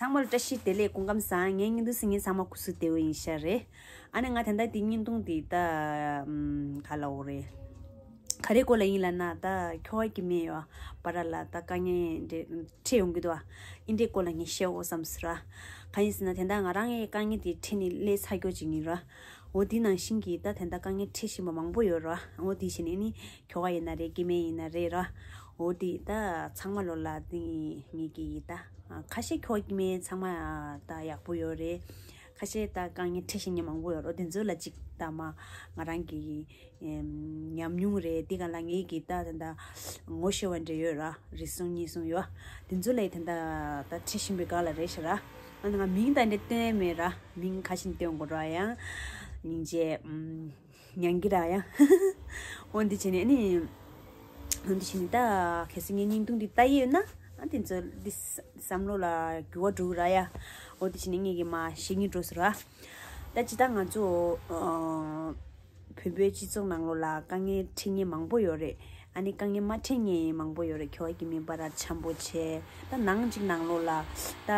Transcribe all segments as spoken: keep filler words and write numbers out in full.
ཚང་མ་ལ་བཀྲ་ཤིས་བདེ་ལེགས། སྐུ་ཁམས་བཟང་། ངའི་བརྙན་ཐུང་གཟིགས་མཁན་ཚང་མ་སྐུ་གཟུགས་བདེ་པོ་ཡིན་ཤག་རེད། ཨ་ནི་ང་ད་ལྟ་འདི་བརྙན་ཐུང་འདི་ད་ཨམ་ག་ལབ་དགོས་རེད། ག་རེ་སྐོར་ལ་ཡིན་ལབ་ན། ད་ཁྱོ་ག་སྐྱེ་དམན་ཡོད་བར་ལ་ད་དཀའ་ངལ་འདྲ་འཕྲད་ཡོང་གི་འདུག་བ། ཨིན་འདྲའི་སྐོར་ལ་ངས་བཤད་འོ་བསམ་སོང་ར། གང་ཡིན་ཟེར་ན་དེ་འདྲ་ང་རང་ངའི་དཀའ་ངལ་དེ་འཕྲད་ནས་སླེབས་ཚར་རྒྱུ་ཅིག་ཡིན་ར། འོ་དེ་ནང་བཞིན་གྱི་ད་དེ་འདྲ་དཀའ་ངལ་འཕྲད་བཞིན་པ་མང་པོ་ཡོད་ར། འོ་དེ་བྱས་ནས་ནི་ཁྱོ་ག་ཡིན་ན་རེད། སྐྱེ་དམན་ཡིན་ན་རེད་ར། འོ་དེ་ད་ཚང་མ་ལོ་ལ་དེ་ངེད་ཀྱི་ད་ཁ་ཤས་ཁྱོ་ག་སྐྱེ་དམན་ཚང་མ་ད་ཡག་པོ་ཡོད་རེད། ཁ་ཤས་ད་དཀའ་ངལ་འཕྲད་བཞིན་མཁན་མང་པོ་ཡོད་ར། དེ་ཚོ་ལ་ཅིག་ད་མ་ང་རང་གི་ཉམས་མྱོང་རེད། དེ་ག་ལ་ངེད་ཀྱི་ད་ད་ད་ངོ་ཤེས་པ་འདྲ་ཡོད་ར། རེ་ཟུང་གཉིས་གསུམ་ཡོད། དེ་ཚོ་ལ་ད་ད་ད་འཕྲད་བཞིན་པའི་སྒང་ལ་རེད་ཤག་ར། ཨ་ནི་ང་མིང་ད་འདྲ་བཏོན་མེད་ར། མིང་ཁ་ཤས་བཏོན་དགོས་ར། ཡང་སྙིང་རྗེ་ཨམ་མྱང་གི་ར་ཡ། འོ་འདི་བྱས་ནས་ནི། འོ་འདི་བྱས་ནས་ད་གལ་སྲིད་ངའི་བརྙན་ཐུང་འདི་ལྟ་ཡི་ཡོད་ན། ཨ་དེ་ཚོ་འདི་བསམ་བློ་ལ་འགྱུར་བ་འགྲོ་གི་ར་ཡ། འོ་འདི་བྱས་ནས་ངེད་ཀྱིས་མ་བཤད་སྙིང་འདོད་སོང་ར། ད་ཅི་ད་ང་ཚོ་ཨ་བོད་པའི་སྤྱི་ཚོགས་ནང་ལོགས་ལ་དཀའ་ངལ་འཕྲད་མཁན་མང་པོ་ཡོད་རེད། ཨ་ནི་དཀའ་ངལ་མ་འཕྲད་མཁན་མང་པོ་ཡོད་རེད། ཁྱོ་ག་སྐྱེ་དམན་བར་འཆམ་པོ་བྱས། ད་ནང་གཅིག་ནང་ལོགས་ལ་ད་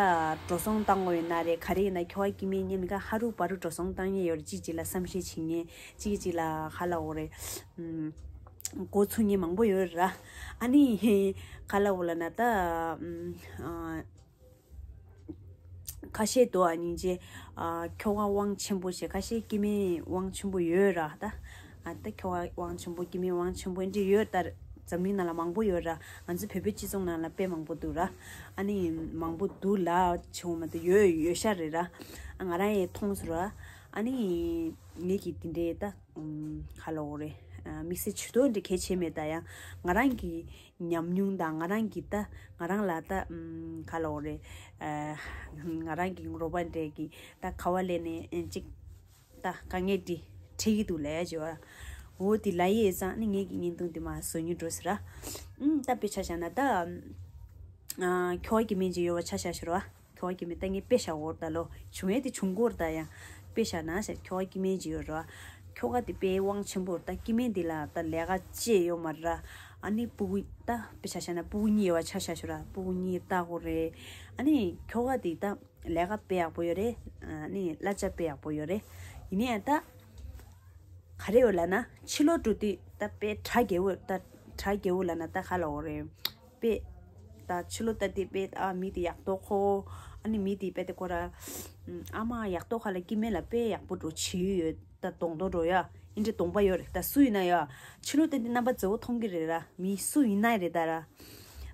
འགྲོ་སོང་བཏང་དགོས་ཡོད་ན་རེད། ག་རེ་ཡིན་ན་ཁྱོ་ག་སྐྱེ་དམན་མཉམ་ག་ཧ་རུ་བ་རུ་འགྲོ་སོང་བཏང་མཁན་ཡོད་རེད། གཅིག་གཅིག་ལ་བསམ་ཤེས་བྱེད་མཁན། གཅིག་གཅིག་ལ་ཧ་ལ་འོ་རེད། ཨམ་མགོ་ཚོས་མཁན་མང་པོ་ཡོད་རེད་ར། ཨ་ནི་ག་ལ་འོ་ལབ་ན་ད་ཨམ་ཨ་ཁ་ཤས་དུ་ཨ་སྙིང་རྗེ། ཨ་ཁྱོ་ག་དབང་ཆེན་པོ་བྱས། ཁ་ཤས་སྐྱེ་དམན་དབང་ཆེན་པོ་ཡོད་ར། ད་ཨ་ད་ཁྱོ་ག་དབང་ཆེན་པོ། སྐྱེ་དམན་དབང་ཆེན་པོ་འདི་ཡོད། ད་འཛམ་གླིང་ནང་ལ་མང་པོ་ཡོད་ར། ང་ཚོ་བོད་པའི་སྤྱི་ཚོགས་ནང་ལ་དཔེ་མང་པོ་འདུག་ར། ཨ་ནི་མང་པོ་འདུག་ལ་ཆེ་བོ་མ་གཏོགས་ཡོད་ཡོད་ཤག་རེད་ར། ཨ་ང་རང་ཡང་མཐོང་སོང་ར། ཨ་ནི་ངེད་ཀྱིས་དེ་འདྲའི་ད་ཨམ་ག་ལ་འོ་རེད། ཨ་དམིགས་བསལ་ཇུས་གཏོགས་འདྲ་གལ་ཆེ་མེད། ད་ཡང་ང་རང་གི་ཉམས་མྱོང་དང་ང་རང་གི་ད་ང་རང་ལ་ད་ཨམ་ག་ལ་འོ་རེད། ཨ་ང་རང་གི་རོགས་པ་འདྲ་གི་ད་ག་བ་ལས་ནས་ཨ་ཅིག་ད་དཀའ་ངལ་འདི་འཕྲད་ཀྱི་འདུག་ལབ་ཡ་བྱས་པ། འོ་དེ་ལབ་ཡས་ཙང་ནི་ངེད་ཀྱི་བརྙན་ཐུང་འདི་མ་བཟོ་སྙིང་འདོད་སོང་ར། ཨམ་ད་དཔེ་ཆ་བཞག་ན་ད་ཨ་ཁྱོ་ག་སྐྱེ་དམན་ཅིག་ཡོད་པ་ཆ་བཞག་ཤོར་བ། ཁྱོ་ག་སྐྱེ་དམན་ད་ངས་དཔེ་བཞག་འོར་ད་ལོ་བྱུང་ཡས་དེ་བྱུང་གོ་ར། ད་ཡང་དཔེ་བཞག་ན་ཟེར། ཁྱོ་ག་སྐྱེ་དམན་ཅིག་ཡོད་ར། ཁྱོ་ག་དེ་དཔེ་དབང་ཆེན་པོ་རེད། ད་སྐྱེ་དམན་དེ་ལ་ད་ལས་ཀ་ཅི་ཡོད་མ་རེད་ར། ཨ་ནི་སྤུ་གུ་ད་དཔེ་ཆ་བཞག་ན་སྤུ་གུ་གཉིས་ཡོད་པ་ཆ་བཞག་ཤོར་ར། སྤུ་གུ་གཉིས་ལྟ་དགོས་རེད། ཨ་ནི་ཁྱོ་ག་དེ་ད་ལས་ཀ་དཔེ་ཡག་པོ་ཡོད་རེད། ཨ་ནི་གླ་ཆ་དཔེ་ཡག་པོ་ཡོད་རེད། ཡིན་ནའི་ད་ག་རེ་ཡོད་ལབ་ན་ཕྱི་ལོགས་འགྲོ་དུས་ད་དཔེ་གྲ་རྒྱས་པོ། ད་གྲ་རྒྱས་པོ་ལབ་ན་ད་ག་ལབ་དགོས་རེད། དཔེ་ད་ཕྱི་ལོགས་ལྟ་དུས་དཔེ་ཨ་མི་དེ་ཡག་མདོག་ཁ་པོ། ཨ་ནི་མི་དེ་དཔེ་དེ་ཁོ་ར་ཨ་མ་ཡག་མདོག་ཁ་ལ་སྐྱེ་དམན་ལ་དཔེ་ཡག་པོ་འགྲོ་བྱེད་ཡོད། ད་གདོང་མདོག་འགྲོ་ཡ། ཨིན་འདྲའི་གདོང་པ་ཡོད་རེད། ད་སུ་ཡིན་ན་ཡ་ཕྱི་ལོགས་ལྟ་དུས་རྣམ་པ་མཛེས་པོ་མཐོང་གི་རེད་ར། མི་སུ་ཡིན་ན་རེད་ད་ར།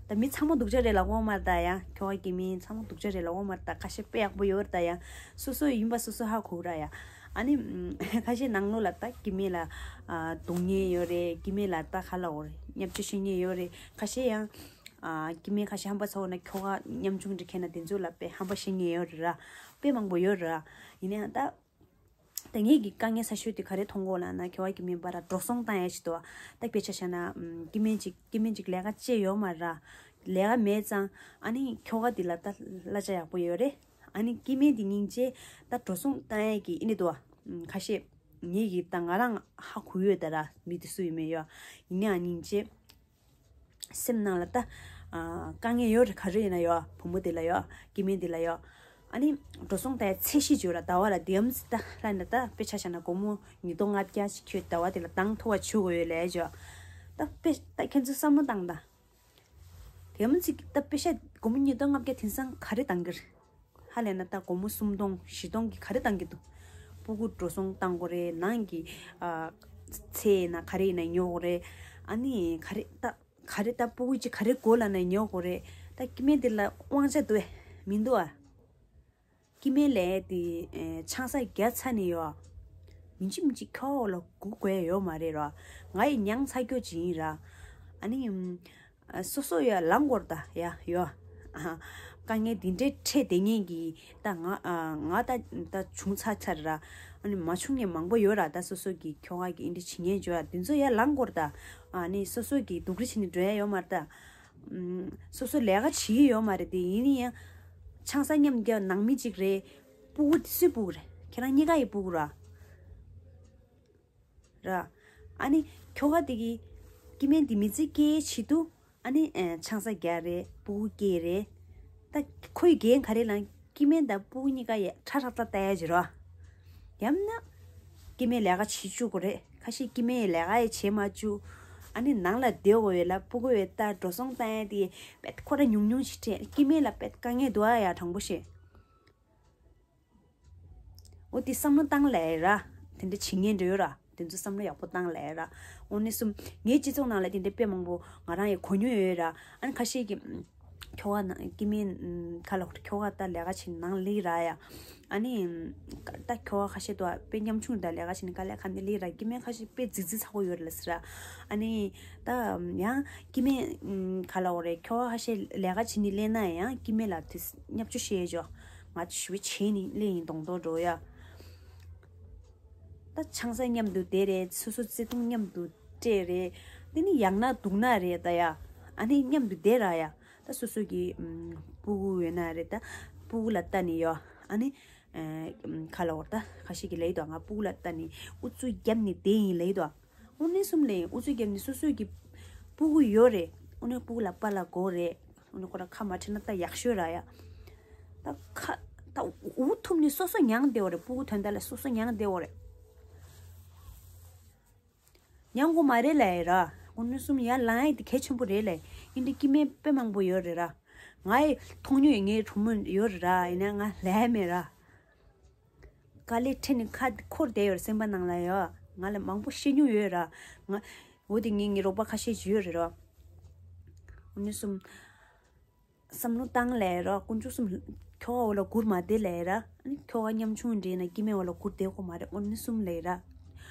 ད་མི་ཚང་མ་སྡུག་ཅག་རེད་ལབ་དགོས་མ་རེད། ད་ཡང་ཁྱོ་ག་སྐྱེ་དམན་ཚང་མ་སྡུག་ཅག་རེད་ལབ་དགོས་མ་རེད། ད་ཁ་ཤས་དཔེ་ཡག་པོ་ཡོད་རེད། ད་ཡང་སོ་སོ་ཡིན་པ་སོ་སོ་ཧ་གོ་གི་ར་ཡ། ཨ་ནི་ཁ་ཤས་ནང་ལོགས་ལ་ད་སྐྱེ་དམན་ལ་ཨ་རྡུང་མཁན་ཡོད་རེད། སྐྱེ་དམན་ལ་ད་ག་ལབ་དགོས་རེད། བརྙས་བཅོས་བྱེད་མཁན་ཡོད་རེད། ཁ་ཤས་ཡང་ཨ་སྐྱེ་དམན་ཁ་ཤས་ཧམ་པ་ཚ་བོ་ན་ཁྱོ་ག་ཉམ་ཆུང་འདྲ་མཁན་ན་དེ་ཚོ་ལ་དཔེ་ཧམ་པ་བཤད་མཁན་ཡོད་རེད་ར། དཔེ་མང་པོ་ཡོད་རེད་ར། ཡིན་ན་ཡང་ད། ད་ངེད་ཀྱི་དཀའ་ངལ་ས་ཤོས་དེ་ག་རེ་མཐོང་གོ་ལབ་ན། ཁྱོ་ག་སྐྱེ་དམན་བར་འགྲོ་སོང་བཏང་ཡ་ཞིག་འདུག་བ། ད་དཔེ་ཆ་བཞག་ན་ཨམ་སྐྱེ་དམན་ཅིག་སྐྱེ་དམན་ཅིག་ལས་ཀ་ཅི་ཡོད་མ་རེད། ལས་ཀ་མེད་ཙང་ཨ་ནི་ཁྱོ་ག་དེ་ལ་ད་གླ་ཆ་ཡག་པོ་ཡོད་རེད། ཨ་ནི་སྐྱེ་དམན་དེ་སྙིང་རྗེ་ད་འགྲོ་སོང་བཏང་ཡ་གི་ཨེ་ནི་འདུག་བ། ཁ་ཤས་ངེད་ཀྱི་ད་ང་རང་ཧ་གོ་ཡོད་ད་ར། མི་དེ་སུ་ཡིན་མིན་ཡོད། ཡིན་ནའང་སྙིང་རྗེ། སེམས་ནང་ལ་ད་ཨ་དཀའ་ངལ་ཡོད་རེད། ག་རེ་ཡིན་ན་ཡོད། བུ་མོ་དེ་ལ་ཡོད། སྐྱེ་དམན་དེ་ལ་ཡོད། ཨ་ནི་འགྲོ་སོང་ད་ཚད་གཞི་ཅིག་ཡོད་ར། ཟླ་བ་ལ་དེའམ་ད་ལ་ན་ད་དཔེ་ཆ་བཞག་ན་སྒོར་མོ་ཉིས་སྟོང་ལྔ་བརྒྱ་ཅིག་ཁྱོད་ཟླ་བ་དེ་ལ་འདང་ཐུབ་པ་བྱེད་དགོས་ཡོད་ལས་ཅོ། ད་དཔེ་ད་ཁྱེད་ཚོ་བསམ་བློ་བཏང་ད། དེའམ་ཅིག་ད་དཔེ་ཆ་སྒོར་མོ་ཉིས་སྟོང་ལྔ་བརྒྱ་དེང་སང་ག་རེ་འདང་གི་རེད། ཧ་ལས་ན་ད་སྒོར་མོ་སུམ་སྟོང་བཞི་སྟོང་གི་ག་རེ་བཏང་གི་འདུག་སྤུ་གུ་འགྲོ་སོང་བཏང་དགོས་རེད། ནང་གི་ཨ་ཚེ་ན་ག་རེ་ཡིན་ན་ཉོ་དགོས་རེད། ཨ་ནི་ག་རེ་ད་ག་རེ་ད་སྤུ་གུ་ཅིག་ག་རེ་དགོས་ལབ་ན་ཉོ་དགོས་རེད། ད་སྐྱེ་དམན་དེ་ལ་དབང་ཆ་འདུག་གས་མི་འདུག་ཨ། སྐྱེ་དམན་ལས་དེ་ཨེ་ཆང་ས་བརྒྱབ་ཚར་ནས་ཡོད། མི་གཅིག་མི་གཅིག་ཁྱོ་ག་ལ་སྒུག་དགོས་ཡ་ཡོད་མ་རེད་ར། ང་ཡི་མྱངས་ཚར་རྒྱུ་ཅིག་ཡིན་ར། ཨ་ནི་ཨ་སོ་སོ་ཡ་ལངས་དགོས་རེད་ད་ཡ་ཡོ། ཨ་དཀའ་ངལ་འདི་འདྲའི་འཕྲད་བསྡད་མཁན་གྱི་ད་ང་ཨ་ང་ད་ད་བྱུང་ཚར་ཚར་ར། ཨ་ནི་མ་བྱུང་མཁན་མང་པོ་ཡོད་ར། ད་སོ་སོ་གི་ཁྱོ་ག་གི་འདི་འདྲ་བྱེད་མཁན་ཅིག་ཡོད་ར། དེ་ཚོ་ཡ་ལངས་དགོས་རེད་ད། ཨ་ནི་སོ་སོ་གི་སྡུག་རུས་བྱས་ནས་འགྲོ་ཡ་ཡོད་མ་རེད་ད། ཨམ་སོ་སོ་ལས་ཀ་བྱེད་ཀྱི་ཡོད་མ་རེད་དེ། ཡིན་ན་ཡང་ཆང་ས་མཉམ་རྒྱག་ནང་མི་གཅིག་རེད། སྤུ་གུ་དེ་སུའི་སྤུ་གུ་རེད། ཁྱེད་རང་གཉིས་ཀ་ཡི་སྤུ་གུ་ར། ར། ཨ་ནི་ཁྱོ་ག་དེ་གི་སྐྱེ་དམན་དེ་མི་ཚེ་སྐྱེལ་ཆེད་དུ་ཨ་ནི་ཨེ་ཆང་ས་རྒྱག་རེད། སྤུ་གུ་སྐྱེལ་རེད། ད་ཁོའི་འགན་ག་རེ་ལ་ སྐྱེ་དམན་དང་སྤུ་གུ་གཉིས་ཀ་ཡ་ཁྲ་ཁྲ་ཏག་ཏག་ཡ་བྱེད་རོགས། ཡང་ན། སྐྱེ་དམན་ལས་ཀ་བྱེད་བཅུག་དགོས་རེད། ཁ་ཤས་སྐྱེ་དམན་ལས་ཀ་ཡ་བྱེད་མ་བཅུག་ཨ་ནི་ནང་ལ་བསྡད་དགོས་ཡོད་ལ། སྤུ་གུ་ཡོད་ད་འགྲོ་སོང་བཏང་ཡ་དེ་བེད་ཁོ་ར་ཉུང་ཉུང་ཞིག་སྤྲད། སྐྱེ་དམན་ལ་བེད་དཀའ་ངལ་འདུག་ཨ་ཡ། དྲང་པོ་བཤད། འོ་དེ་བསམ་བློ་བཏང་ལས་ར། དེ་འདྲ་བྱེད་ངེས་འགྲོ་ཡོད་ར། དེ་ཚོ་བསམ་བློ་ཡག་པོ་བཏང་ལས་ར། འོ་ནས་སུམ་ངའི་སྤྱི་ཚོགས་ནང་ལ་དེ་འདྲ་དཔེ་མང་པོ་ང་རང་ཡི་གོ་མྱོང་ཡོད་ར། ཨ་ནི་ཁ་ཤས་ཀྱི་ཁྱོ་ག་ནང་སྐྱེ་དམན་ཁ་ལ་ཁྱོ་ག་ད་ལས་ཀ་བྱེད་ནང་ལས་ར་ཡ། ཨ་ནི་ད་ཁྱོ་ག་ཁ་ཤས་དུ་དཔེ་ཉམ་ཆུང་ད་ལས་ཀ་བྱེད་ནི་དཀའ་ལས་ཁ་ནས་ལས་ར། སྐྱེ་དམན་ཁ་ཤས་དཔེ་རྫིག་རྫིག་ཚ་པོ་ཡོད་ར་ལ་ཟེར་ར། ཨ་ནི་ད་ཡང་སྐྱེ་དམན་ཁ་ལ་འོ་རེད། ཁྱོ་ག་ཁ་ཤས་ལས་ཀ་བྱེད་ནི་ལས་ན་ཡང་སྐྱེ་དམན་ལ་དེ་བརྙས་བཅོས་བྱེད་ཡ་ཅོ། ང་ཞུ་བྱེད་ནི་ལས་ཡིན་གདོང་གདོང་འགྲོ་ཡ། ད་ཆང་ས་མཉམ་དུ་བསྡད་རེད། སོ་སོ་བརྩེ་དུང་མཉམ་དུ་སྤྲད་རེད། དེ་ནི་ཡང་ན་སྡུག་ན་རེད་ད་ཡ། ཨ་ནི་མཉམ་དུ་བསྡད་ར་ཡ། ད་སོ་སོ་གི་ཨམ་སྤུ་གུ་ཡོད་ན་རེད། ད་སྤུ་གུ་ལ་ལྟ་ནི་ཡོད། ཨ་ནི་ཨ་ཁ་ལ་འོ་ད་ཁ་ཤས་ཀྱི་ལས་དོ། ང་སྤུ་གུ་ལ་ལྟ་ནི་ཨུ་ཚུགས་རྒྱབ་ནི་བསྡད་ཡིན་ལས་དོ། ཨུ་ནི་གསུམ་ལས་ཨུ་ཚུགས་རྒྱབ་ནི་སོ་སོ་གི་སྤུ་གུ་ཡོད་རེད། ཨུ་ནི་སྤུ་གུ་ལ་པཱ་ལགས་དགོས་རེད། ཨུ་ནི་ཁོ་ར་ཁ་མ་ཁྲིད་ན་ད་ཡག་ཤོས་ར་ཡ། ད་ཁ་ད་འུ་ཐུམ་ནི་སོ་སོ་མྱངས་བསྡད་འོ་རེད། སྤུ་གུ་དོན་དག་ལ་སོ་སོ་མྱངས་བསྡད་འོ་རེད། མྱངས་དགོས་མ་རེད་ལས་ར། ཨུ་ནི་གསུམ་ཡར་ལངས་ཡ་དེ་གལ་ཆེན་པོ་རེད་ལས། ཡིན་དུས་སྐྱེ་དམན་དཔེ་མང་པོ་ཡོད་རེད་ར། ང་ཡི་མཐོང་མྱོང་ཡོད། ངའི་གྲོགས་མོ་ཡོད་རེད་ར། ཡིན་ན་ང་ལས་མེད་ར། དཀའ་ལས་ཁྲིད་ནས་ཁ་འཁོར་བསྡད་ཡོད་རེད། སེམས་པ་ནང་ལ་ཡོད། ང་ལ་མང་པོ་བཤད་མྱོང་ཡོད་ར། ང་འོ་དེ་ངའི་ངའི་རོགས་པ་ཁ་ཤས་ཅིག་ཡོད་རེད་ར། ཨུ་ནི་གསུམ་བསམ་བློ་བཏང་ལས་ར། དཀོན་མཆོག་གསུམ་ཁྱོ་ག་འོ་ལ་སྒུར་མ་བསྡད་ལས་ར། ཨ་ནི་ཁྱོ་ག་ཉམ་ཆུང་འདྲེས་ན་སྐྱེ་དམན་འོ་ལ་སྒུར་བསྡད་དགོས་མ་རེད། ཨུ་ནི་གསུམ་ལས་ར།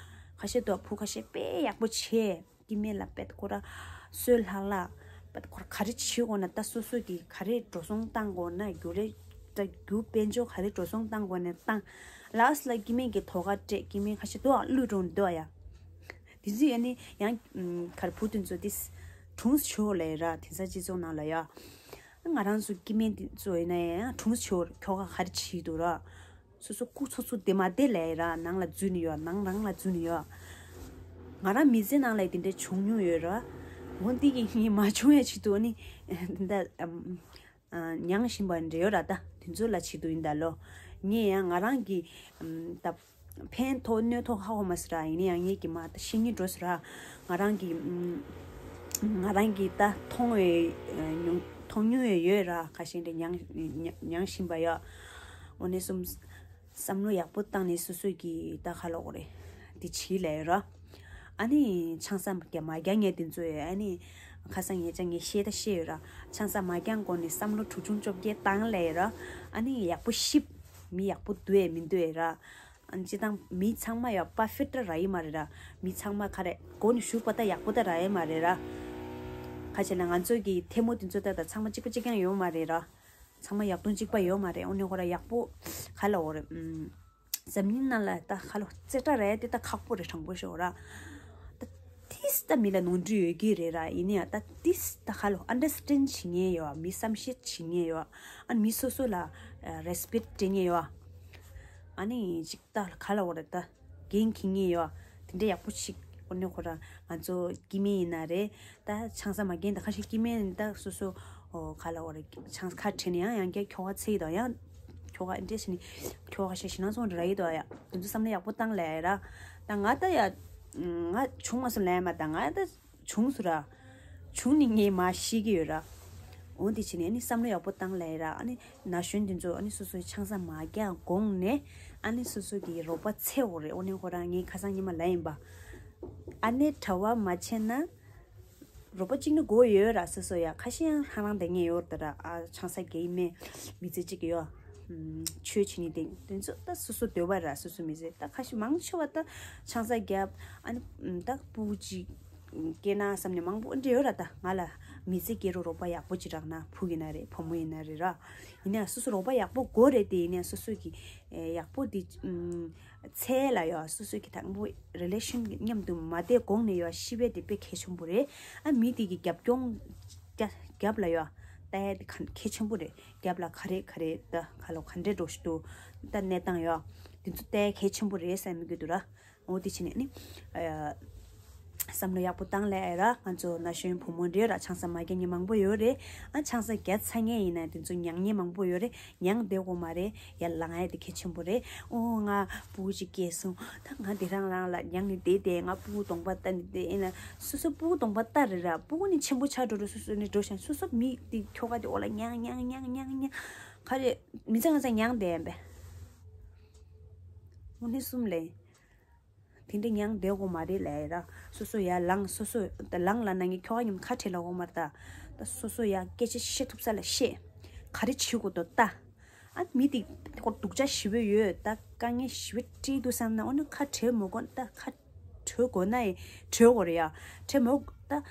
ཁ་ཤས་དོ་བུ་ཁ་ཤས་དཔེ་ཡག་པོ་བྱས། སྐྱེ་དམན་ལ་དཔེ་ཁོ་ར་སྲོལ་ལྷག་ལ་དཔེ་ཁོ་ར་ག་རེ་བྱེད་དགོས་ན་ད་སོ་སོ་གི་ག་རེ་འགྲོ་སོང་བཏང་དགོས་ན་རྒྱུ་རེ་ད་རྒྱུ་དཔལ་འབྱོར་ག་རེ་འགྲོ་སོང་བཏང་དགོས་ན་བཏང་། ལཱསི་ལ་སྐྱེ་དམན་གྱི་ཐོག་ཁ་སྤྲད། སྐྱེ་དམན་ཁ་ཤས་དོ་བླུད་འགྲོ་འདོད་ཡ། དེ་ཚོ་ཡ་ནི་ཡང་ག་རེ་བུ་དེ་ཚོ་དེ་གྲུང་ཆོ་ལས་ར། དེང་སང་སྤྱི་ཚོགས་ནང་ལ་ཡ། ང་རང་ཚོ་སྐྱེ་དམན་དེ་ཚོ་ཡིན་ན་ཡང་གྲུང་ཆོ་ཁྱོ་ག་ག་རེ་བྱེད་འདུག་ར། སོ་སོ་སྐུ་ཚོགས་ཚོགས་དེ་མ་བདེ་ལས་ར། ནང་ལ་འཛུལ་ནས་ཡོད། ནང་རང་ལ་འཛུལ་ནས་ཡོད། ང་རང་མི་ཚེ་ནང་ལ་དེ་འདྲ་བྱུང་མྱོང་ཡོད་ར། འོ་འདི་གི་ངས་མ་བྱུང་ཡ་ཆེད་དུ་ནི་དེ་འདྲ་ཨམ་ཨ་མྱངས་བཞིན་པ་འདྲ་ཡོད་ར། ད་དེ་ཚོ་ལ་ཆེད་དུ་ཡིན་ད་ལོ། ངས་ཡང་ང་རང་གི་ཨམ་ད་ཕན་ཐོགས་གནོད་ཐོགས་ཧ་གོ་མ་སོང་ར། ཡིན་ན་ཡང་ངས་ཀྱི་མ་ད་ཤེས་ངེས་འགྲོ་སོང་ར། ང་རང་གི་ཨམ་ང་རང་གི་ད་མཐོང་བའི་ཨ་མྱོང་མཐོང་མྱོང་ཡོད་ཡོད་ར། ཁ་ཤས་འདྲ་མྱངས་མྱངས་མྱངས་བཞིན་པ་ཡོད། འོ་ནས་གསུམ། བསམ་བློ་ཡག་པོ་བཏང་ནས་སོ་སོ་གི་ད་ཁ་ལོག་རེད། དེ་བྱིས་ལས་ར། ཨ་ནི་ཆང་ས་རྒྱ་མ་རྒྱག་མཁན་དེ་ཚོ་ཡོད། ཨ་ནི་ཁ་སང་ངས་ཅང་ངས་བཤད་ད་བཤད་ཡོད་ར། ཆང་ས་མ་རྒྱག་གོང་ནས་བསམ་བློ་དྲུག་ཆུང་བཅོ་བརྒྱད་བཏང་ལས་ར། ཨ་ནི་ཡག་པོ་ཤིབ། མི་ཡག་པོ་འདུག་ཨེ་མི་འདུག་ཨེ་ར། ཨ་ནི་སྤྱི་བཏང་མི་ཚང་མ་ཡག་པར་ཕེག་ཊི་ར་ཡིན་མ་རེད་ར། མི་ཚང་མ་ག་རེ་མགོ་ནས་གཞུག་པ་ད་ཡག་པོ་ད་ར་ཡིན་མ་རེད་ར། ཁ་ཆེ་ན་ང་ཚོ་གི་ཐལ་མོ་དེ་ཚོ་ད་ད་ཚང་མ་གཅིག་པ་གཅིག་རྐྱང་ཡོད་མ་རེད་ར། ཚང་མ་ཡག་སྟོང་གཅིག་པ་ཡོད་མ་རེད། འོ་ནས་ཁོ་ར་ཡག་པོ་ག་ལ་འོ་རེད། ཨམ། འཛམ་གླིང་ནང་ལ་ད་ཁ་ལོ་རྩེ་གྲ་རེད་དེ་ད་ཁག་པོ་རེད། དྲང་པོ་ཤོད་ར། ད་ཏིས་ད་མི་ལ་ནོར་འཁྲུལ་ཡོད་ཀྱི་རེད་ར། ཡིན་ནའང་ད་ཏིས་ད་ཁ་ལོ་ཨན་ཌར་སི་ཊེན་ཌ་བྱེད་མཁན་ཡོད། མི་བསམ་ཤེས་བྱེད་མཁན་ཡོད། ཨ་མི་སོ་སོ་ལ་རེ་སི་པེག་ཊི་སྤྲད་མཁན་ཡོད། ཨ་ནི་ཅིག་ད་ག་ལ་འོ་རེད། ད་འགན་འཁྱེར་མཁན་ཡོད། དེ་འདྲ་ཡག་པོ་ཞིག་འོ་ནས་ཁོ་ར་ང་ཚོ་སྐྱེ་དམན་ཡིན་ན་རེད། ད་ཆང་ས་མ་རྒྱག་མཁན་ད་ཁ་ཤས་སྐྱེ་དམན་ད་སོ་སོ་ཨོ་ག་ལ་འོ་རེད། ཆང་ས་ཁ་བྲལ་ནས་ཡང་ཡང་བསྐྱར་ཁྱོ་ག་འཚོལ་གྱི་འདུག་ཡང་ཁྱོ་ག་འདྲ་བྱས་ནས་ཁྱོ་ག་ཤ་ཞེ་ན་སོང་ར་ཡི་འདུག་ཡ། དེ་ཚོ་བསམ་བློ་ཡག་པོ་བཏང་ལས་ར། ད་ང་ད་ཡ་ང་བྱུང་མ་སོང་ལས་མ། ད་ང་ད་བྱུང་སོང་ར། བྱུང་ནས་ངས་མར་ཤེས་ཀྱི་ཡོད་ར། འོ་དེ་བྱས་ནས་ཨ་ནི་བསམ་བློ་ཡག་པོ་བཏང་ལས་ར། ཨ་ནི་ན་གཞོན་དེ་ཚོ་ཨ་ནི་སོ་སོའི་ཆང་ས་མ་རྒྱག་གོང་ནས་ཨ་ནི་སོ་སོ་གི་རོགས་པ་འཚོལ་དགོས་རེད། འོ་ནས་ཁོ་རང་ངས་ཁ་སང་ཉི་མ་ལབ་ཡིན་པ། ཨ་ནེ་གྲྭ་པ་མ་བྱས་ན། རོགས་པ་གཅིག་ནི་དགོས་ཡོད་ར། སོ་སོ་ཡ་ཁ་ཤས་ཡང་ཧ་ལང་བསྡད་མཁན་ཡོད་རེད་ད་ར། ཨ་ཆང་ས་རྒྱག་ཡིན་མེད་མི་ཚེ་གཅིག་ཡོད། ཨམ། ཆོས་བྱེད་ནི་དེ་དེ་ཚོ་ད་སོ་སོ་འདོད་པ་ར། སོ་སོ་མི་ཚེ་ད་ཁ་ཤས་མང་ཆེ་བ་ད་ཆང་ས་རྒྱབ། ཨ་ནི་ད་སྤུ་གུ་གཅིག་སྐྱེས་ན་བསམ་ནས་མང་པོ་འདྲ་ཡོད་ར། ད་ང་ལ་མི་ཚེ་སྐྱེལ་རོགས་རོགས་པ་ཡག་པོ་ཅིག་རག་ན། བུ་ཡིན་ན་རེད། བུ་མོ་ཡིན་ན་རེད་ར། ཡིན་ན་སོ་སོ་རོགས་པ་ཡག་པོ་དགོས་རེད་དེ། ཡིན་ན་སོ་སོ་གི་ཡག་པོ་དེ་ཚེ་ལ་ཡོད། སོ་སོ་གི་དང་པོ་རི་ལེ་ཤན་མཉམ་དུ་མ་བསྡད་གོང་ནས་ཡོད་ཤེས་པ་དེ་དཔེ་གལ་ཆེན་པོ་རེད། ཨ་མི་དེ་གི་རྒྱབ་སྐྱོང་རྒྱབ་ལ་ཡོད་ལྟ་ཡ་དེ་གལ་ཆེན་པོ་རེད། རྒྱབ་ལ་ག་རེ་ག་རེ་ད་ག་ལ་ག་འདྲས་འགྲོ་ཞིག་འདུག་ད་གནས་སྟངས་ཡོད་དེ་ཚོ་ལྟ་ཡ་གལ་ཆེན་པོ་རེད་བསམ་གྱི་འདུག་ར། འོ་དེ་བྱས་ནས་ནི། ཨ། བསམ་བློ་ཡག་པོ་བཏང་ལས་ར། ང་ཚོ་ན་གཞོན་བུ་མོ་འདྲེ་ར་ཆང་ས་མ་རྒྱག་མཁན་མང་པོ་ཡོད་རེད། ཨ་ཆང་ས་རྒྱག་ཚར་མཁན་ཡིན་ན་དེ་ཚོ་མྱང་མཁན་མང་པོ་ཡོད་རེད། མྱང་བསྡད་དགོས་མ་རེད། ཡར་ལངས་ཡ་དེ་གལ་ཆེན་པོ་རེད། ཨོ་ང་སྤུ་གུ་ཅིག་སྐྱེས་སོང་། ད་ང་དེ་རང་རང་ལ་མྱང་ནས་བསྡད་དེ་ང་སྤུ་གུ་གདོང་པ་ལྟ་ནས་བསྡད་ཡིན་ན་སོ་སོ་སྤུ་གུ་གདོང་པ་ལྟ་རེད་ར། སྤུ་གུ་ནི་ཆེན་པོ་ཆགས་འགྲོ་རེད། སོ་སོ་ནི་འགྲོ་ཤག་སོ་སོ་མི་དེ་ཁྱོ་ག་དེ་འོག་ལ་མྱང་མྱང་མྱང་མྱང་མྱང་ག་རེ་མི་ཚེ་ང་ཚ་མྱང་བསྡད་ཡིན་པས། དངོས་གནས་གསུམ་ལས། དེ་འདྲ་མྱང་བསྡད་དགོས་མ་རེད་ལས་ར། སོ་སོ་ཡར་ལངས། སོ་སོ་ད་ལངས་ལ་ན་ངས་ཁྱོ་ག་མཉམ་ཁ་བྲལ་ལ་འོང་མ་རེད་ད། ད་སོ་སོ་ཡར་སྐད་ཆ་བཤད་ཐུབ་ས་ལ་བཤད། ག་རེ་བྱེད་དགོས་འདུག་ལྟ། ཨ་མི་དེ་ཁོ་སྡུག་ཅག་ཞེ་པོ་ཡོད་ད། དཀའ་ངལ་ཞེ་པོ་འཕྲད་འདུག་བསམ་ན་འོ་ན་ཁ་བྲལ་མི་དགོས་ད། ཁ་བྲལ་དགོས་ན་ཡི་བྲལ་དགོས་རེད་ཡ། བྲལ་མི་ད།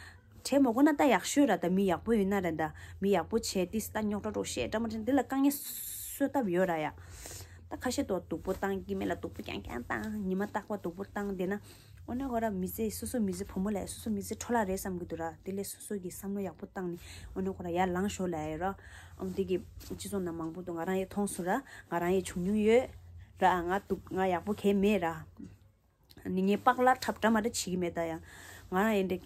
བྲལ་མི་དགོས་ན་ད་ཡག་ཤོས་ར། ད་མི་ཡག་པོ་ཡོད་ན་ར། ད་མི་ཡག་པོ་བྱས་ཏིས་ད་རྙོག་དྲ་རོགས་བཤད་འདྲ་མ་འདྲ་འདི་ལ་དཀའ་ངལ་གསོ་ཐབས་ཡོད་ར་ཡ། ད་ཁ་ཤས་དོ་སྡུག་པོ་བཏང་། སྐྱེ་དམན་ལ་སྡུག་པོ་རྐྱང་རྐྱང་བཏང་། ཉི་མ་རྟག་པར་སྡུག་པོ་བཏང་བསྡད་ན། འོ་ན་ཁོ་ར་མི་ཚེ་སོ་སོ་མི་ཚེ་བུ་མོ་ལ་སོ་སོ་མི་ཚེ་འཕྲོ་བརླག་རེད་བསམ་གི་འདུག་ར། དེ་ལས་སོ་སོ་གི་བསམ་བློ་ཡག་པོ་བཏང་ནས་འོ་ན་ཁོ་ར་ཡར་ལངས་ཤོག་ལབ་ཡ་ར། ཨམ་དེ་གི་སྤྱི་ཚོགས་ནང་མང་པོ་འདུག་ང་རང་ཡི་མཐོང་སོང་ར། ང་རང་ཡི་བྱུང་མྱོང་ཡོད་ར། ང་སྡུག་ང་ཡག་པོ་གས་མེད་ར། ནི་ངས་པགས་ལ་འཁྲབ་འདྲ་མ་འདྲ་བྱེད་ཀྱི་མེད་ད་ཡ། ང་རང་ཡི་འདྲ་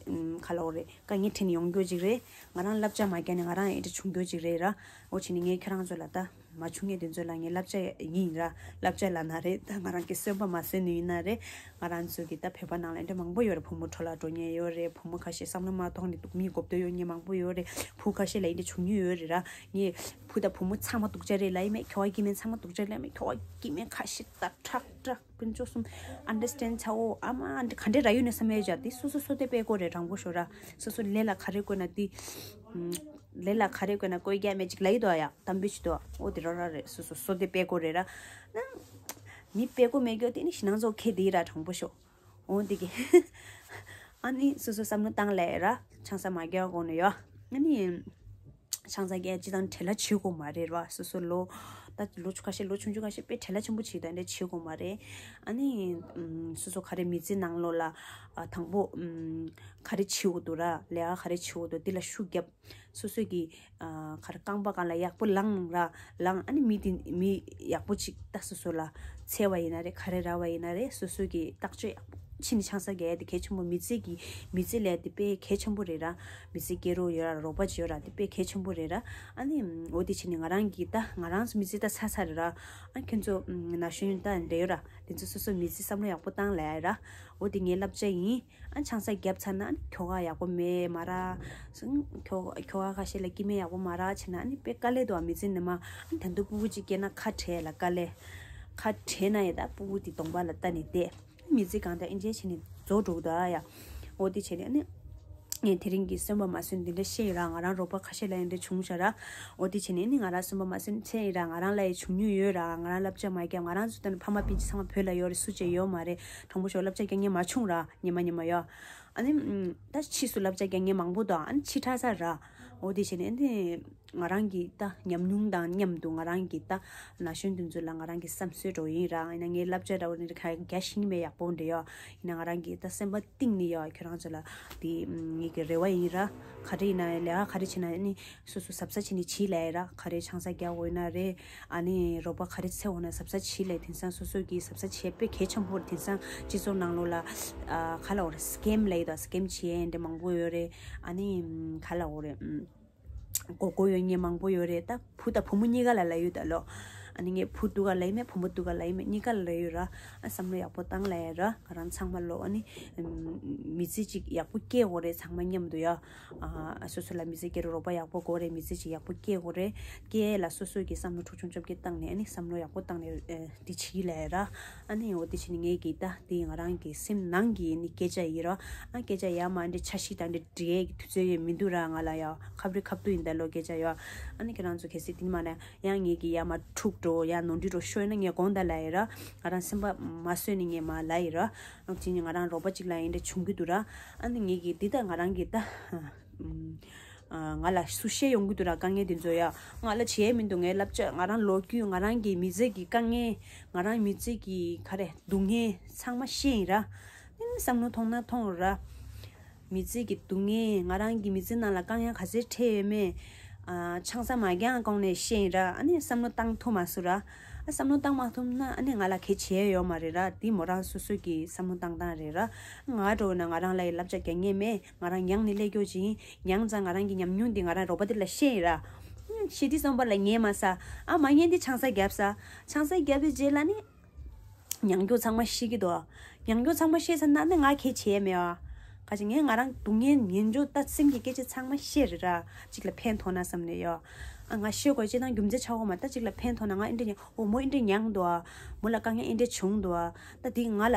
ཁ་ལོ་རེད། དཀའ་ངལ་འཕྲད་ནས་ཡོང་རྒྱུ་ཅིག་རེད། ང་རང་བསླབ་བྱ་མ་བརྒྱབ་ནས་ང་རང་ཡི་འདྲ་བྱུང་རྒྱུ་ཅིག་རེད་ར། འོ་བྱས་ནས་ངས་ཁྱེད་རང་ཚོ་ལ་ད་མ་བྱུང་མཁན་དེ་ཚོ་ལ་ངས་བསླབ་བྱ་ཡིན་ར། བསླབ་བྱ་ལབ་ན་རེད། ད་ང་རང་གི་སེམས་པ་མ་བཟོད་ནི་ཡིན་ན་རེད། ང་རང་ཚོ་གི་ད་བོད་པ་ནང་ལ་འདྲ་མང་པོ་ཡོད་ར། བུ་མོ་འཕྲོ་བརླག་འགྲོ་མཁན་ཡོད་རེད། བུ་མོ་ཁ་ཤས་བསམ་བློ་མ་ཐོངས་ནས་སྡུག་མིའི་གོ་བརྡ་ཡོད་མཁན་མང་པོ་ཡོད་རེད། བུ་ཁ་ཤས་ལ་འདི་འདྲ་བྱུང་མྱོང་ཡོད་རེད་ར། ངས་བུ་དང་བུ་མོ་ཚང་མ་སྡུག་ཅག་རེད་ལབ་ཡི་མེད། ཁྱོ་ག་སྐྱེ་དམན་ཚང་མ་སྡུག་ཅག་ལབ་ཡི་མེད། ཁྱོ་ག་སྐྱེ་དམན་ཁ་ཤས་ད་ཁྲག་ཁྲག་ཀུན་སྤྱོད་གསུམ་ཨན་ཌར་སི་ཊེན་ཌ་ཚ་བོ་ཨ་མ་འདི་ག་འདྲས་ར་ཡོད་ནས་བསམ་ཡས་བྱ། དེ་སོ་སོ་སོ་དེ་དཔེ་དགོས་རེད། དྲང་པོ་ཤོད་ར། སོ་སོ་ལས་ལ་ག་རེ་དགོས་ན་དེ་ལས་ལ་ག་རེ་དགོས་ན་བཀོལ་རྒྱ་མེད་ཅིག་ལ་ཡི་དོ་ཡ། དམ་པོ་ཅིག་དོ། འོ་དེ་རོ་ར་རེད། སོ་སོ་སོ་དེ་དཔེ་དགོས་རེད་ར། ན་མི་དཔེ་དགོས་མེད་རྒྱུ་དེ་ནི་ཞི་ནང་ཚོ་ཁེ་དེ་ར། དྲང་པོ་ཤོད། འོ་འདི་གི་ཨ་ནི་སོ་སོ་བསམ་བློ་བཏང་ལས་ར། ཆང་ས་མ་རྒྱག་གོང་ནས་ཡོ། ཨ་ནི་ཆང་ས་རྒྱག་ཅི་དང་བྲེལ་བ་བྱེད་དགོས་མ་རེད་ར། སོ་སོ་ལོ་ད་ལོ་ཆུང་ཁ་ཤས་ལོ་ཆུང་ཆུང་ཁ་ཤས་དཔེ་བྲེལ་བ་ཆེན་པོ་བྱེད་ད་འདྲ་བྱེད་དགོས་མ་རེད། ཨ་ནི་སོ་སོ་ག་རེ་མི་ཚེ་ནང་ལོགས་ལ་དང་པོ་ག་རེ་བྱེད་དགོས་འདུག་ར། ལས་ཀ་ག་རེ་བྱེད་དགོས་འདུག་འདི་ལ་ཤུགས་རྒྱབ། སོ་སོ་གི་ཨ་ག་རེ་རྐང་པ་སྒང་ལ་ཡག་པོ་ལངས་ར། ལངས། ཨ་ནི་མི་དེ་མི་ཡག་པོ་ཅིག་ད་སོ་སོ་ལ་འཚོལ་བ་ཡིན་ན་རེད། ག་རེ་རག་པ་ཡིན་ན་རེད། སོ་སོ་གི་ཐག་གཅོད་ཡག་པོ་བྱས་ནས་ཆང་ས་རྒྱག་ཡ་དེ་གལ་ཆེན་པོ། མི་ཚེ་གི་མི་ཚེ་ལས་དེ་དཔེ་གལ་ཆེན་པོ་རེད་ར། མི་ཚེ་སྐྱེལ་རོགས་ཡོད་ར། རོགས་པ་ཅིག་ཡོད་ར། དེ་དཔེ་གལ་ཆེན་པོ་རེད་ར། ཨ་ནི་འོ་དེ་བྱས་ནས་ང་རང་གི་ད་ང་རང་ཚོ་མི་ཚེ་ད་ཚར་ཚར་རེད་ར། ཨ་ཁྱོད་ཚོ་ན་གཞོན་ད་འདྲ་ཡོད་ར། དེ་ཚོ་སོ་སོ་མི་ཚེ་བསམ་བློ་ཡག་པོ་བཏང་ལས་ར། འོ་དེ་ངའི་བསླབ་བྱ་ཡིན། ཨ་ཆང་ས་བརྒྱབ་ཚར་ན་ཨ་ནི་ཁྱོ་ག་ཡག་པོ་མེད་མ་ར། ཁྱོ་ཁྱོ་ག་ཁ་ཤས་ལ་སྐྱེ་དམན་ཡག་པོ་མ་ར་བྱས་ན་ཨ་ནི་དཔེ་དཀའ་ལས་འདུག་ཨ། མི་ཚེ་ནི་མ་ཨ་ནི་ད་དུང་སྤུ་གུ་གཅིག་སྐྱེས་ན་ཁ་བྲལ་ལ་དཀའ་ལས། ཁ་བྲལ་ན་ཡི་ད་སྤུ་གུ་དེ་གདོང་པ་ལ་ལྟ་ནས་བསྡད། མི་ཚེ་གང་ལྟར་ཨིན་ཇེ་བྱས་ནས་རྫོགས་འགྲོ་གི་འདུག་ཨ་ཡ། འོ་དེ་བྱས་ནས་ཨ་ནི་ངས་དེ་རིང་གི་སེམས་པ་མ་བཟོད་འདི་འདྲ་བཤད་ཡི་ར། ང་རང་རོགས་པ་ཁ་ཤས་ལ་ཡི་འདྲ་བྱུང་ཤག་ར། འོ་དེ་བྱས་ནས་ཨ་ནི་ང་རང་སེམས་པ་མ་བཟོད་འཚལ་ཡི་ར། ང་རང་ལ་ཡི་བྱུང་མྱོང་ཡོད་ར། ང་རང་བསླབ་བྱ་མ་བརྒྱབ། ང་རང་ཚོ་ལྟ་ན་ཕ་མ་སྤུན་མཆེད་ཚང་མ་བོད་ལ་ཡོད་རེད། སུ་གཅིག་ཡོད་མ་རེད། དྲང་པོ་ཤོད། བསླབ་བྱ་རྒྱག་མཁན་མ་བྱུང་ར། ཉི་མ་ཉི་མ་ཡོད། ཨ་ནི་ཨམ་ད་ཕྱིས་སུ་བསླབ་བྱ་རྒྱག་མཁན་མང་པོ་འདུག་ཨ་ནི་ཕྱི་དྲགས་ཚར་ར། འོ་དེ་བྱས་ནས་ཨ་ནི་ང་རང་གི་ད་ཉམས་མྱོང་དང་མཉམ་དུ་ང་རང་གི་ད་ན་གཞོན་དེ་ཚོ་ལ་ང་རང་གི་བསམ་ཚུལ་འདྲ་བོ་ཡིན་ར། ཡིན་ན་ངའི་བསླབ་བྱ་འདྲ་བོ་ནི་ག་རྒྱ་ཤིང་མེད་ཡག་པོ་འདྲ་ཡོད། ཡིན་ན་ང་རང་གི་ད་སེམས་པ་གཏིང་ནས་ཡོད། ཁྱོད་རང་ཚོ་ལ་དེ་ངེད་ཀྱི་རེ་བ་ཡིན་ར། ག་རེ་ཡིན་ན་ལས་ཀ་ག་རེ་བྱེད་ན་ཨ་ནི་སོ་སོ་གཟབ་གཟབ་བྱས་ནས་བྱེད་ལས་ར། ག་རེ་ཆང་ས་རྒྱག་འོས་ན་རེད། ཨ་ནི་རོགས་པ་ག་རེ་འཚོལ་འོས་ན་གཟབ་གཟབ་བྱེད་ལས། དེང་སང་སོ་སོ་གིས་གཟབ་གཟབ་བྱེད་དཔེ་གལ་ཆེན་པོ་རེད། དེང་སང་སྤྱི་ཚོགས་ནང་ལོགས་ལ་ཨ་ག་ལབ་དགོས་རེད། སི་ཀེམ་ལབ་ཡོད་ད། སི་ཀེམ་བྱེད་ཡས་འདྲ་མང་པོ་ཡོད་རེད། ཨ་ནི་ཨམ་ག་ལབ་དགོས་རེད། ཨམ་མགོ་སྐོར་ཡོད་མཁན་མང་པོ་ཡོད་རེད། ད་བུ་དང་བུ་མོ་གཉིས་ཀ་ལ་ལབ་ཡོད་ད་ལོ། ཨ་ནི་ངས་བུ་སྡུག་ག་ལབ་ཡི་མེད། བུ་མོ་སྡུག་ག་ལབ་ཡི་མེད། གཉིས་ཀ་ལ་ལབ་ཡོད་ར། ཨ་བསམ་བློ་ཡག་པོ་བཏང་ལབ་ཡ་ར། ང་རང་ཚང་མ་ལོ་ཨ་ནི་ཨམ་མི་ཚེ་གཅིག་ཡག་པོ་སྐྱེལ་དགོས་རེད། ཚང་མ་མཉམ་དུ་ཡ། ཨ་སོ་སོ་ལ་མི་ཚེ་སྐྱེལ་རོགས་པ་ཡག་པོ་དགོས་རེད། མི་ཚེ་གཅིག་ཡག་པོ་སྐྱེལ་དགོས་རེད། སྐྱེལ་ལ་སོ་སོ་གི་བསམ་བློ་འཁྲུག་ཆུང་ཆོབ་ཀྱི་བཏང་ནས་ཨ་ནི་བསམ་བློ་ཡག་པོ་བཏང་ནས་ཨ་འདི་བྱེད་ཀྱི་ལབ་ཡ་ར། ཨ་ནི་འོ་དེ་བྱས་ནས་ངས་ཀྱི་ད་དེ་ང་རང་གི་སེམས་ནང་གི་ནི་སྐད་ཆ་ཡིན་ར། ཨ་སྐད་ཆ་ཡ་མ་འདི་འཆར་གཞི་དང་འདི་འབྲི་ཡས་ཀྱི་དུས་ཚོད་ཡོད་མི་འདུག་ར། ང་ལ་ཡ་ཁབ་རི་ཁབ་ཏུ་ཡིན་ད་ལོ་སྐད་ཆ་ཡ། ཨ་ནི་ཁྱེད་རང་ཚོ་གལ་སྲིད་དེ་ནི་མ་ན་ཡང་ངས་ཀྱི་ཡ་མ་འཁྲུག་འགྲོ་ཡ་ནོར་འཁྲུལ་འགྲོ་ཤོད་ན་ངས་དགོངས་དག་ལབ་ཡ་ར། ང་རང་སེམས་པ་མ་བཟོད་ནས་ངས་མ་ལབ་ཡ་ར། ཨ་དེ་ནི་ང་རང་རོགས་པ་གཅིག་ལ་ཡིན་འདྲ་བྱུང་གི་འདུག་ར། ཨ་ནི་ངས་ཀྱི་འདི་ད་ང་རང་གི་ད་ཨམ། ང་ལ་སུ་བཤད་ཡོང་གི་འདུག་ར། དཀའ་ངལ་དེ་ཚོ་ཡ་ང་ལ་བྱས་མི་འདུག་ངའི་བསླབ་བྱ་ང་རང་ལོ་རྒྱུས་ང་རང་གི་མི་ཚེ་གི་དཀའ་ངལ་ང་རང་མི་ཚེ་གི་ག་རེ་སྡུག་བསྔལ་ཚང་མ་བཤད་ཡིན་ར། བསམ་བློ་ཐོངས་ན་ཐོངས་ར། མི་ཚེ་གི་སྡུག་བསྔལ་ང་རང་གི་མི་ཚེ་ནང་ལ་དཀའ་ངལ་ག་ཚད་འཕྲད་ཡོད་མེད། ཨ། ཆང་ས་མ་རྒྱག་གོང་ནས་ཤེས་ཡིན་ར། ཨ་ནི་བསམ་བློ་བཏང་ཐུབ་མ་སོང་ར། ཨ། བསམ་བློ་བཏང་མ་ཐུབ་ན་ཨ་ནི་ང་ལ་གལ་ཆེ་ཡོད་མ་རེད་ར། དེ་མོ་རང་སོ་སོ་གི་བསམ་བློ་བཏང་སྟངས་རེད་ར། ང་འགྲོ་ན་ང་རང་ལ་ཡི་བསླབ་བྱ་རྒྱག་ངེས་མེད། ང་རང་མྱངས་ནས་སླེབས་རྒྱུ་ཅིག་ཡིན། མྱངས་ཙང་ང་རང་གི་ཉམས་མྱོང་དེ་ང་རང་རོགས་པ་དེ་ལ་བཤད་ཡིན་ར། ཤི་དུས་ཙམ་པ་ལ་ཉན་མ་ས། ཨ་མ་ཉན་དེ་ཆང་ས་བརྒྱབ་ས། ཆང་ས་བརྒྱབ་པའི་རྗེས་ལ་ནི། མྱང་རྒྱུ་ཚང་མ་ཤེས་ཀྱི་འདུག་མྱང་རྒྱུ་ཚང་མ་ཤེས་ཚར་ན་ནི་ང་གལ་ཆེ་མེད་ཨ། ག་ཅི་ངས་ང་རང་སྡུག་བསྔལ་ཉན་རྒྱུ་ད་སེམས་ཀྱི་སྐད་ཆ་ཚང་མ་བཤད་རེད་ར། གཅིག་ལ་ཕན་ཐོགས་ན་བསམ་ནས་ཡོ། ཨ་ང་ཤེས་དགོས་ཅེ་དང་རྒྱུ་མཚན་ཆགས་འོ་མ། ད་གཅིག་ལ་ཕན་ཐོགས་ན་ང་ཨེ་འདྲ་ཉན་འོ་མོ་ཨེ་འདྲ་མྱངས་འདུག་ཨ། མོ་ལ་དཀའ་ངལ་ཨེ་འདྲ་བྱུང་འདུག་ཨ། ད་དེ་ང་ལ་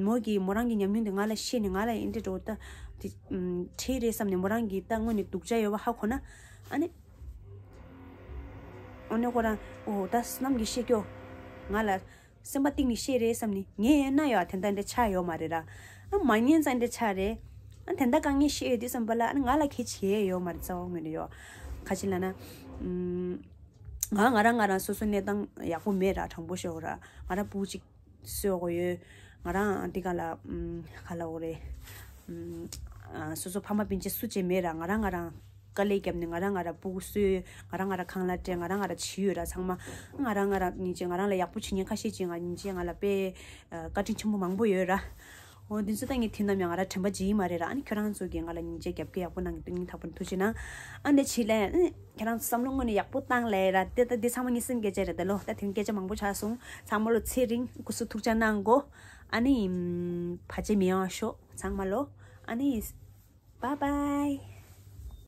མོ་གིས་མོ་རང་གི་ཉམས་མྱོང་དེ་ང་ལ་བཤད་ནས་ང་ལ་ཨེ་འདྲ་འགྲོ་ད་དེ་ཁྲིད་རེད་བསམ་ནས་མོ་རང་གིས་ད་དངོས་ནས་སྡུག་ཅག་ཡོད་པ་ཧ་གོ་ན། ཨ་ནི། འོ་ནས་ཁོ་རང་འོ་ད་བསོད་ནམས་ཀྱི་ཤེས་སྐྱོ་ང་ལ། སེམས་པ་གཏིང་ནས་བཤད་རེད་བསམ་ནས་ཉན་ཡོད་ན་ཡོད་དེ་འདྲ་འདྲ་ཆགས་ཡོད་མ་རེད་ར། ཨ་མ་ཉན་ཙང་འདྲ་ཆགས་རེད། ཨ་དེ་འདྲ་དཀའ་ངལ་བཤད་ཡོད་དུས་ཙམ་པ་ལ་ཨ་ང་ལ་གལ་ཆེ་ཡོད་མ་རེད་རྩ་བ་ངོས་ནས་ཡོད། ག་ཅི་ལབ་ན། ཨུམ། ང་ང་རང་ང་རང་སོ་སོ་གནས་སྟངས་ཡག་པོ་མེད་ར། དྲང་པོ་ཤོད་ར། ང་རང་སྤུ་གུ་གཅིག་གསོ་དགོས་ཡོད། ང་རང་འདི་ག་ལ་ཨུམ་ག་ལ་འོ་རེད། ཨུམ། ཨ་སོ་སོ་ཕ་མ་སྤུན་མཆེད་སུ་གཅིག་མེད་ར། ང་རང་ང་རང་། དཀའ་ལས་བརྒྱབ་ནས་ང་རང་ང་རང་སྤུ་གུ་གསོས། ང་རང་ང་རང་ཁང་གླ་སྤྲད། ང་རང་ང་རང་བྱིས་ཡོད་ར་ཚང་མ། ང་རང་ང་རང་ཉིན་བྱེད་ང་རང་ལ་ཡག་པོ་བྱེད་མཁན་ཁ་ཤས་ཅིག་ང་ཉིན་བྱེད་ང་ལ་དཔེ་བཀའ་དྲིན་ཆེན་པོ་མང་པོ་ཡོད་ར། འོ་འདི་ཚོ་ད་ངས་དེ་ནམ་ཡང་ང་རང་དྲན་པ་བརྗེད་ཡི་མ་རེད་ར། ཨ་ནི་ཁྱོད་རང་ཚོ་གིས་ང་ལ་ཉིན་བྱེད་རྒྱབ་སྐྱོར་ཡག་པོ་གནང་གི་འདུག་སྙིང་ཐག་པ་ནས་ཐུགས་རྗེ་གནང་། ཨ་ནི་ཕྱི་ལ་ཨ་ནི་ཁྱེད་རང་ཚོ་བསམ་བློ་དངོས་ནས་ཡག་པོ་བཏང་ལེ་ར། དེ་ད་འདི་ཚང་མ་ངའི་སེམས་སྐད་ཆ་རེད་ད་ལོ། ད་དེ་རིང་སྐད་ཆ་མང་པོ་ཆགས་སོང་། ཚང་མ་ལོ་ཚེ་རིང་སྐུ་གཟུགས་ཐུགས་ཅག་གནང་གོ། ཨ་ནི་ཨམ། ཕལ་ཆེར་མི་ཡོང་ཤོག་ཚང་མ་ལོ། ཨ་ནི། Bye bye.